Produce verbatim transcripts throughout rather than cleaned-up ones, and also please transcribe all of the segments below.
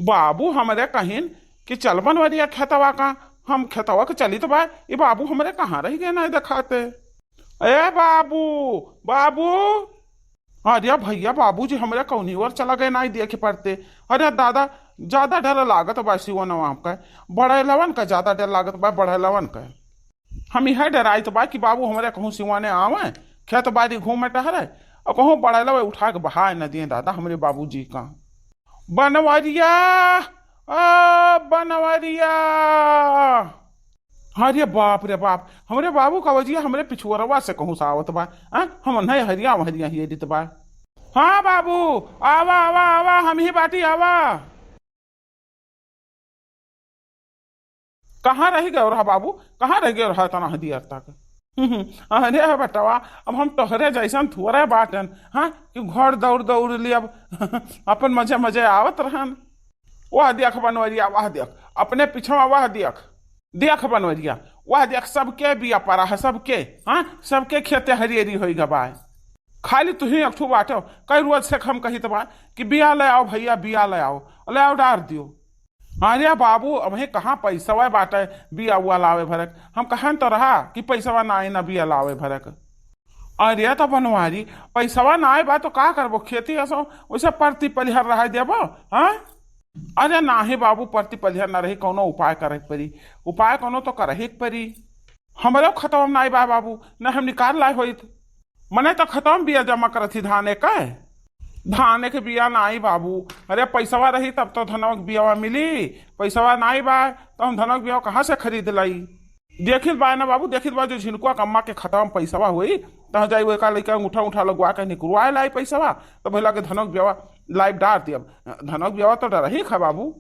बाबू हमरे कहिन कि चल बनवरिया खेतवा का, हम खेतवा के चलित बा, ई बाबू हमरे कहाँ रहि गए नाहीं देखाते। ए बाबू, बाबू। अरे भइया, बाबूजी हमरे कौनी ओर चला गए नाहीं देखे परते। अरे दादा, ज्यादा डर लागत बा सिवनवा का, बड़ैलवन का ज्यादा डर लागत बा, बड़ैलवन का। हम इहै डराइत बा कि बाबू हमरे कहूँ सिवाने आवैं, खेत बारी घूमे टहरे, अउर कहूँ बड़ैलवा उठाइ के बहाइ न दिए दादा हमरे बाबूजी का। बनवरिया, ओ बनवरिया। अरे बाप रे बाप, हमरे बाबू का वजिया हमरे पिछुअरवा से कहूँ से आवत बा। हाँ, हम नहीं हरिया वहरिया हेरित बा। हाँ बाबू, आवा, आवा, आवा, हमहीं बाटी, आवा। कहाँ रहि गयो रहा बाबू? कहाँ रहि गयो रहा इतना हदियर तक? अरे बेटवा, अब हम तोहरे जैसन थोड़े बाटन, हाँ, कि घर दौड़ दौड़ ली, अब अपन मजे मजे आवत रहन। वह देख बनवरिया, वह देख, अपने पिछवा वह देख, देख बनवरिया, वह देख, सबके बिया परा है, सबके, हाँ, सबके खेते हरियरी होइ गबाय। खाली तुहीं एक ठू बाटे, कई रोज से हम कहित बा कि बिया ले आओ भइया, बिया ले आओ, ले आओ डार दियो। अरे बाबू, अबहीं कहाँ पैसवा बाटे बिया उआ लावे भरक? हम कहन तो रहा कि पैसवा नाहीं ना बिया लावे भरक। अरे तो बनवारी, पैसवा नाहीं बा तो का करबो? खेती असो वैसे परती पलिहर रहा देबो, हाँ? अरे नाहीं बाबू, परती पलिहर ना रही, कौनो उपाय करे के परी, उपाय कौनो तो करही के परी। हमरे खतवा में नाहीं बा बाबू, न हम निकाल लाए होइत। मने तो खतवा में बिया जमा करत ही धाने के। धाने के बिया नाहीं बाबू। अरे पैसवा रही तब तो धनवा के बियावा मिली। पैसवा नाहीं बा तो हम धनवा के बियावा कहाँ से खरीद लाई? देखित बा ना बाबू, देखित बा जो झिनकुआ कम्मा के खतवा में पैसवा होई, तहाँ जाई वो एका लइका अंगूठा उठा लगवा के निकलवाए लाई पैसवा, तो भइला के धनवा के बियावा लाइव डार दियब। धनवा के बियावा तो डरही खा बाबू।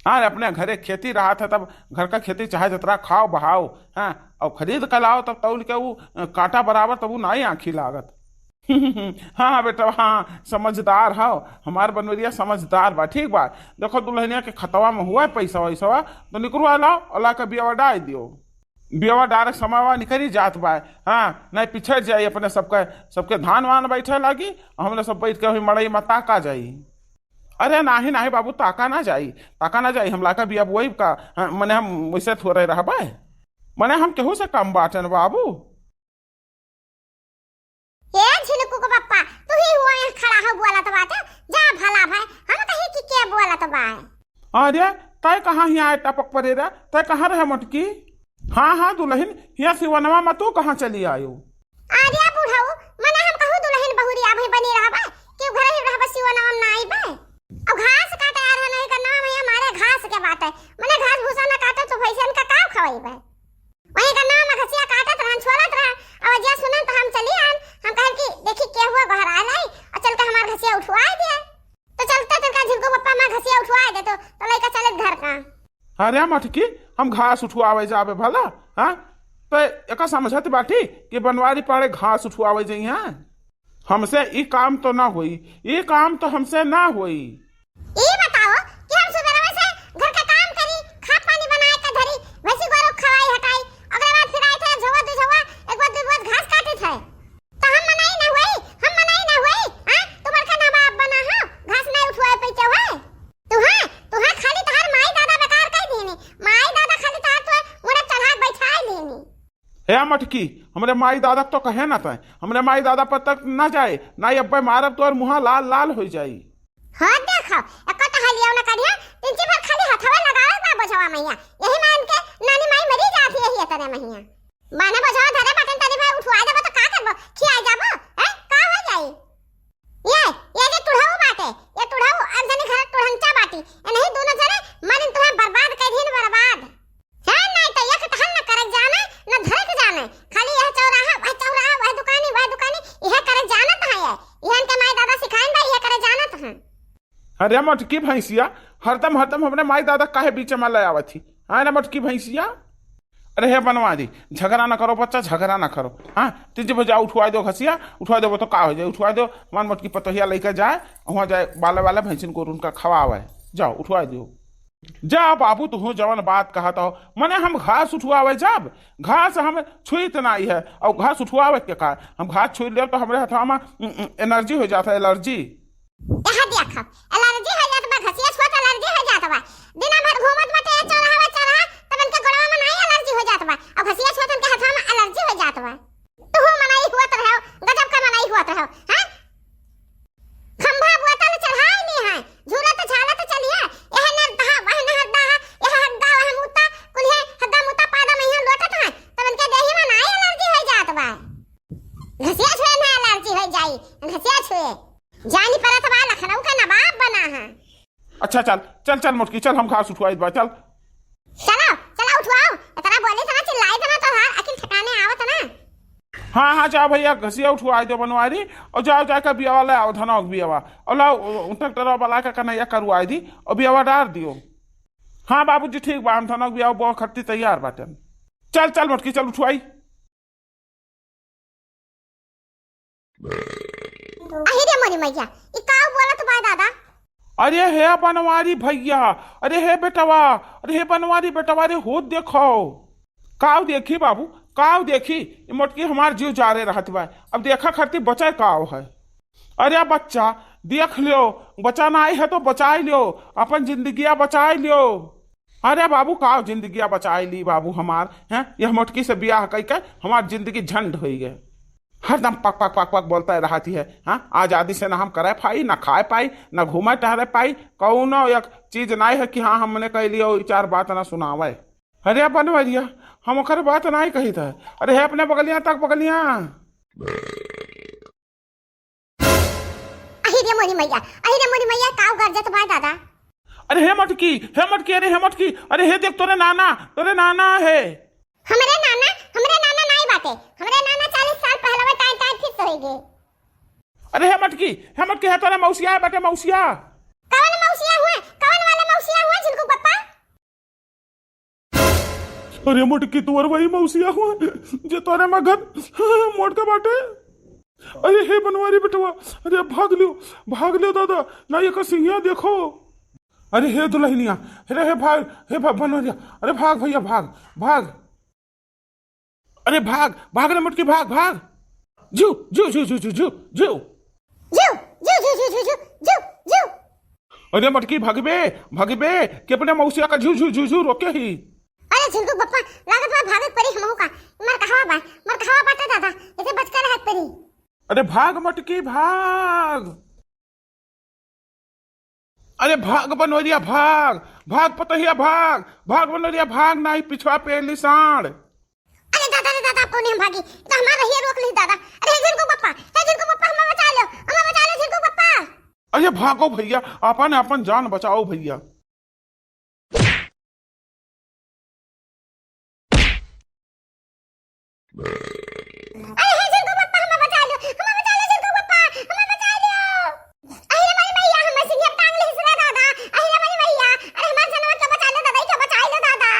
हाँ, अपने घरे खेती रहत है, तब घर का खेती चाहे जतरा खाओ बहाओ, हाँ, अउर खरीद के लाओ, तब तौल के ऊ, अ, कांटा बराबर, तब ऊ नाई आँखी लागत। हाँ, हाँ, बेटा, हाँ, समझदार हौ, हमार बनवरिया समझदार बा, ठीक बा। देखो, दुल्हनिया के खतवा में हुआ पैसा वैसवा, तो निकरवा लाओ, अउर ला के बियावा डाल दियो। बियावा डारे के समयवा निकरी जात बा, हाँ, नाई पिछड़ जाई अपने सबके, सबके धान वान बैठे लागी, हमने सब बैठ के वही मड़ई में ताका जाई। अरे नाहीं, नाहीं बाबू, ताका ना जाई, ताका ना जाई, हम लाका बिया बोइब का, हाँ, मने हम वैसे थोड़े रहबे, मने हम केहू से कम बाटन बाबू। ए झिनकू के पप्पा, तू ही हुआ यहाँ खड़ा हो बोलत बाटे, जा भला भाई, हम कहीं कि के बोलत बा। अरे, तय कहाँ हियाँ आए टपक परे रे, तय कहाँ रहे मोटकी? हाँ, हाँ, दुलहिन, हियाँ सिवनवा में तू कहाँ चली आयो? अरे बुढ़ऊ, मने हम कहूँ दुलहिन बहुरिया भई बनी रहबे, कि घर ही रहबे सिवनवा में ना आइबे? अब घास काटे आ रहे नहीं करना भैया, हमारे घास के बाटे, मने घास भूसा ना काटे तो भैंसन का का खवाइबे? वही करना में घसिया काटत रहन, छोलत रहन, अब जे सुनन तो हम चली आन, हम कहन कि देखी के हुआ गोहरा नहीं, और चल के हमार घसिया उठवाए दिए। तो चलते तनका झिनकू पप्पा माँ घसिया उठवाए दे तो, तो लइका चलत घर का। अरे मटकी, हम घास उठवावे जाबे भला, हाँ? तो एका समझत बाटी कि बनवारी पाड़े घास उठवावे जइहाँ? हमसे ई काम तो ना होई, ई काम तो हमसे ना होई। ई बताओ कि हम सुबेरवे से घर का काम करी, खा पानी बनाए के धरी, भैंसी गोरू खवाई हटाई, ओकरे बाद फिर आए थे झोवा दू झोवा, एक बार दू बार घास काटे थे। तो हम मनाई ना हुई, हम मनाई ना हुई, हाँ? तू बड़का ना बाप बना हो, घास नहीं उठवाए पैते हुए। तू है, तू है खाली तहार माई दादा बेकार कई दीनी, माई दादा खाली तहार तो मुड़े चढ़ा के बैठा दीनी। ए मटकी, हमरे माई दादा तो कहे ना तय, हमरे माई दादा पर तक ना जाए, ना अब्बे मारब तोर मुहा लाल लाल हो जाई। हो देखो, एको टहलियो ना करिया, तिनकी भर खाली हथवा लगावे बा बोझवा मैया, यही मान के नानी माई मरी जात ही यही इतने मैया। माने बोझवा धरे बटन तनी भाई उठवा देबो तो का करबो? खिया जाबो? हैं? का हो जाई? ये, ये जे टुढ़ऊ बाटे, ये टुढ़ऊ और जनी घर टुढ़ंचा बाटी, ये नहीं दोनों जने मारिन तुम्हें बर्बाद कर दिन बर्बाद। है नहीं तो एक टहल न करे जाने, न धरे के जाने, खाली यह चौराहा, वह चौराहा, वह दुकानी, वह दुकानी, यह करे जानत है ये, यह इनके माई दादा सिखाइन बा, यह करे जानत हैं। अरे मटकी भैंसिया, हरदम हरदम हमरे माई दादा काहे बीच में ले आवत ही? हाँ ना मटकी भैंसिया। अरे हे बनवारी, झगड़ा ना करो बच्चा, झगड़ा ना करो। हाँ, तीन बजे उठवा दो घसिया, उठवा दो तो का हो जाए, उठवा दो। हमार मटकी पतोहिया लेके जाए, वहाँ जाए बाले वाले भैंसिन को उनका खवावे। जाओ उठवा दो। जा बाबू, तू जवन बात कहत हो, मने हम घास उठवावे जाब, घास हम छुइत नाई है, और घास उठवावे के का, हम घास छुई लेब तो हमरे हथवा में, उम, उम, एनर्जी हो जाता है, एलर्जी। कहा दिया खा, एलर्जी हो जात बा, घसिया छोट एलर्जी हो जात बा। चल, चल, चल, चल मोटकी, चल, हम घास उठवाई बा, चल। चलो, चलो उठवाओ। इतना बोले था ना, चिल्लाई था ना, तोहार अकिल ठिकाने आवत ना। हाँ, हाँ, जा भैया, घसिया उठवाई दो बनवारी, और जाओ जाके बियावा ले आओ, धनौक बियावा, और लाओ, उ, उ, ट्रैक्टर वाला के कन्हैया करवाई दी, और बियावा डार दियो। हाँ बाबूजी, ठीक बा, हम धनौक बियावा बो खत्ती तैयार बाटन। चल, चल मोटकी, चल उठवाई। अही रे मोरी मैया, ई काऊ बोलत बा दादा? अरे हे बनवारी भैया, अरे हे बेटवा, अरे हे बनवारी बेटवा, रे हो देखो। काऊ देखी बाबू, काऊ देखी, ई मोटकी हमार जीव जारे रहत बा। अब देखा खरती बचे काऊ है। अरे बच्चा, देख लियो, बचा नाई है तो बचाई लियो, अपन जिंदगिया बचाई लियो। अरे बाबू, काव जिंदगिया बचाई ली बाबू हमार, हैं? यह मोटकी से बियाह कई के हमार जिंदगी झंड होई गए। हरदम पक पक पक पक बोलता रहती है, हाँ? आजादी से ना हम करे पाई, ना खाए पाई, ना घूमे टहरे पाई, कौनो एक चीज नाई है कि हाँ हमने कह लियो, ई चार बात ना सुनावे। अरे बनवरिया, हम ओकर बात नाई कही था। अरे हे अपने बगलिया तक बगलिया। अही रे मोरी मैया, अही रे मोरी मैया, काव गरजत बा दादा? अरे हे मटकी, हे मटकी, अरे हे मटकी, अरे हे देख तोरे नाना, तोरे नाना है। हमरे नाना, हमरे नाना नाई बाटे। हमरे नाना चालीस साल पहलवे टाइट टाइट फिट होई गए। अरे हे मटकी, हे मटकी, हे तोरे मौसिया है बाटे, मौसिया। कवन मौसिया हुए? कवन वाले मौसिया हुए झिलकू पप्पा? अरे मोटकी, तोर वही मौसिया हुआ जे तोरे मगन मोटका बाटे। अरे हे बनवारी बेटवा, अरे भाग लियो, भाग लियो दादा, ना ये का सिंहिया देखो। अरे हे दुल्हनिया, अरे हे भाग, हे भाग बनवारिया, अरे भाग भैया, भाग, भाग। अरे भाग, भाग रे मोटकी, भाग, भाग। जू, जू, जू। जू, जू, जू, जू, जू, जू। अरे मटकी, भगबे, भगबे, कि अपने मौसिया का झू, झू, झू, झू रोके ही। अरे झिलकू पप्पा, लागत बा भागे परी हमहू का। मर कहावा बा, मर कहावा बाटे दादा, इसे बच के रहत परी। अरे भाग मटकी, भाग। अरे भाग बनवरिया, भाग, भाग पतहिया, भाग, भाग बनवरिया, भाग, नाही पिछवा पेली साँड़। अरे दादा रे दादा, अब कौने हम भागी? तो हमार रहिया रोक ली दादा। अरे हे झिलकू पप्पा, हे झिलकू पप्पा, हमें बचा लो, हमें बचा लो झिलकू पप्पा। अरे भागो भैया, अपन, अपन जान बचाओ भैया। अरे हे झिलकू पप्पा, हमें बचा लो, हमें बचा लो झिलकू पप्पा, हमें बचा लो। अरे हमारी मैया, हमें सिंह टांग ले रे दादा। अरे हमारी मैया, अरे हमार जनवा के बचा लो दादा, के बचा लो दादा।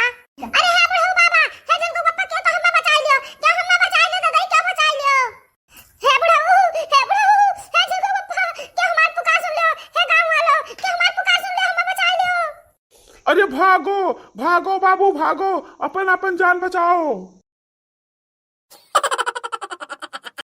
अरे हे बुढ़ऊ बाबा, हे झिलकू पप्पा, के तो हमें बचा लो, के हमें बचा लो दादा, के बचा लो। हे बुढ़ऊ, हे बुढ़ऊ, हे झिलकू पप्पा, के हमार पुकार सुन लो, हे गाँव वालो, के हमार पुकार सुन लो, हमें बचा लो। अरे भागो, भागो बाबू, भागो, अपन, अपन जान बचाओ।